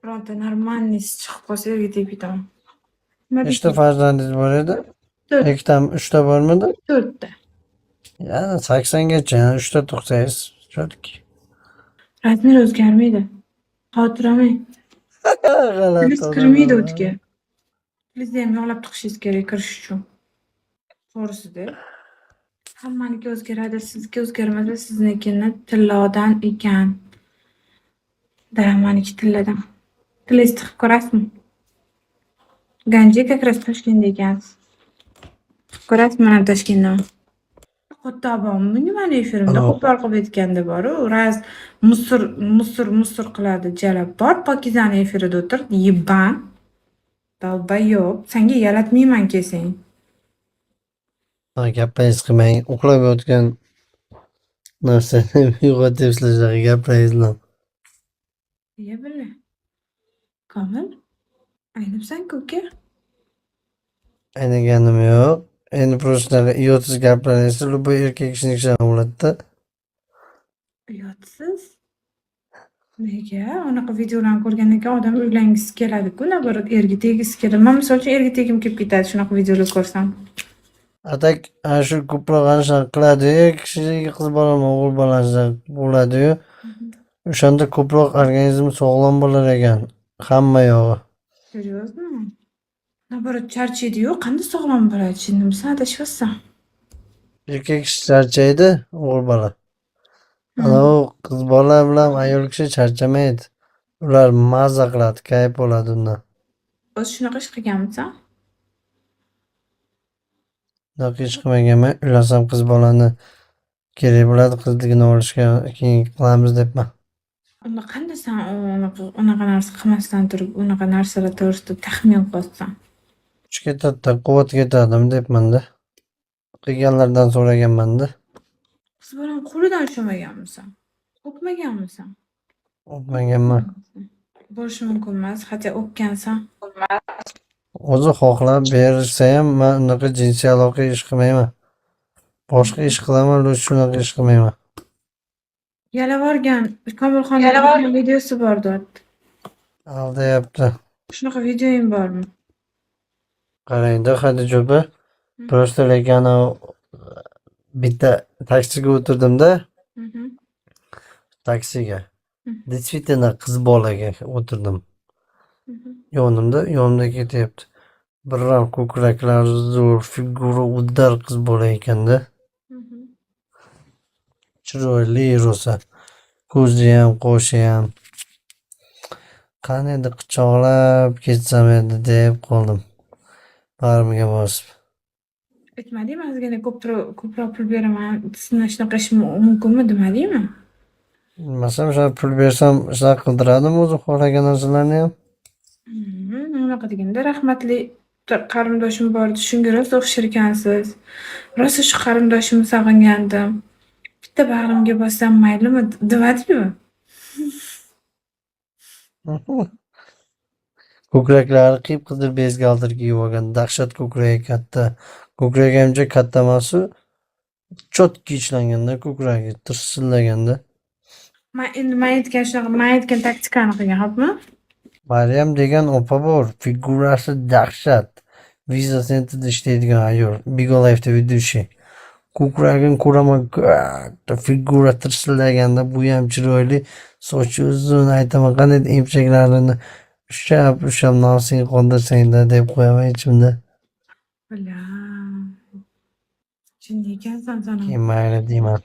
Bironta нормальный si chiqib qolsa, erga tegib ketaman. Nima Nechta deysiz? farzandingiz bor edi? To'rt. Ikkitami, uchta bormidi? To'rtta. Yana 80gacha, yana uchta tug'sangiz, чётки. Размер o'zgarmaydi. Xavotir olmang. G'alati Pulingiz kirmaydi odamlar. o'tga. Pulingizni ham yog'lab tiqishingiz kerak kirish uchun. To'g'risida. Hammaniki o'zgaradi, sizniki o'zgarmasa, siznikini tillodan ekan. Да, maniki tilladan. Tillangizni tiqib ko'rasizmi? Ganji как раз Toshkentda ekansiz. Tiqib ko'rasizmi? Man ham Toshkentdaman. Qo'toq bormi mani efirimda Alo. Qo'pol qilib aytganda boru, раз мусор, мусор, мусор qiladi jalab. Bor, Pokizani efirida o'tir, ебан. Долбоёб. Sanga yalatmayman kelsang. Ha, gapingiz qilmang. Uxlab yotgan narsani uyg'otyapsizlar shunaqa gaplaringiz bilan. Iya billa. Komil, aynibsan-ku, uka. Aynaganim yo'q. Endi просто shunaqa uyatsiz gaplaringizni любой erkak kishini bo'ladi-da. Uyatsiz? Nega? Unaqa videolarni ko'rgandan keyin odam uylangisi keladi-ku, наоборот, erga tegisi keladi. Man misol uchun erga tegim kelib ketadi shunaqa videolar ko'rsam. А так ana shu ko'proq ana shunaqa qiladi-yu, er kishi, qiz bolami, o'g'il bolani shunaqa bo'ladi-yu. O'shanda ko'proq organizm sog'lom bo'lar ekan. Hamma yog'i. Серьезно? Наоборот, charchaydi-yu, qanday sog'lom bo'ladi? Tushundimsan, adashyapsan. Erkak kishi charchaydi, o'g'il bola. Anavi qiz bola bilan ayol kishi charchamaydi. Ular maza qiladi, kayf oladi undan. O'zi shunaqa ish qilganmisan? Unaqa ish qilmaganman. Uylansam, qiz bolani kerak bo'ladi, qizligini olishga keyin qilamiz debman. Unda qanday san unaqa narsa qilmasdan turib, unaqa narsalar to'g'risida taxmin qilyapsan? Kuch ketadi-da, quvvat ketadimi debman-da. Qilganlardan so'raganman-da. Qiz bolani qo'lidan ushlamaganmisan? O'pmaganmisan? O'pmaganman. Bo'lishi mumkin emas, хотя o'pgansan. O'zi xohlab berilsayam, man unaqa jinsiy aloqa ish qilmayman. Boshqa ish qilaman, лучше shunaqa ish qilmayman. Yalavorgan Komilxonni videosi bor, deyapti. Aldayapti. Shunaqa videoying bormi? Qarang-da, Hadija opa, просто lekin anavi bitta taksiga o'tirdim-da, taksiga. Действительно qiz bolaga o'tirdim. Yonimda, yonimda ketyapti. Biram ko'kraklari zo'r, figura удар qiz bola ekanda. Chiroyli rosa. Ko'ziyam, qoshiyam. Qani endi quchoqlab ketsam edi, deb qoldim. Bag'rimga bosib. Aytmadingmi, ozgina ko'proq pul beraman, sizdan shunaqa ish mumkinmi, demadingmi? Masalan, o'sha pul bersam, shunaqa qildiradimi o'zi xohlagan narsalarniyam? Unaqa deganda, rahmatli bitta qarindoshim bor edi, shunga rosa o'xshar ekansiz. Rosa shu qarindoshimni sog'ingandim. Bitta bag'rimga bossam maylimi, demadingmi? Ko'kraklari qip-qizil бюстгальтер kiyib olgan. Dahshat ko'kragi katta. Ko'kragi ham uncha katta emasu, чётко ishlanganda ko'kragi tirsillaganda. Man endi man aytgan shunaqa, man aytgan taktikani qilgin, xo'pmi? Maryam degan opa bor. Figurasi dahshat. Visa Center'da ishlaydigan ayol. Bigo Life'da ведущий. Ko'kragini ko'raman, katta figura tirsillaganda, buyam chiroyli, sochi uzun, aytaman, qanday emchaklarini ushlab ushlab nafsingni qondirsangda, deb qo'yaman ichimda. Бля. Jinni ekansan san ham. Keyin mayli, deyman.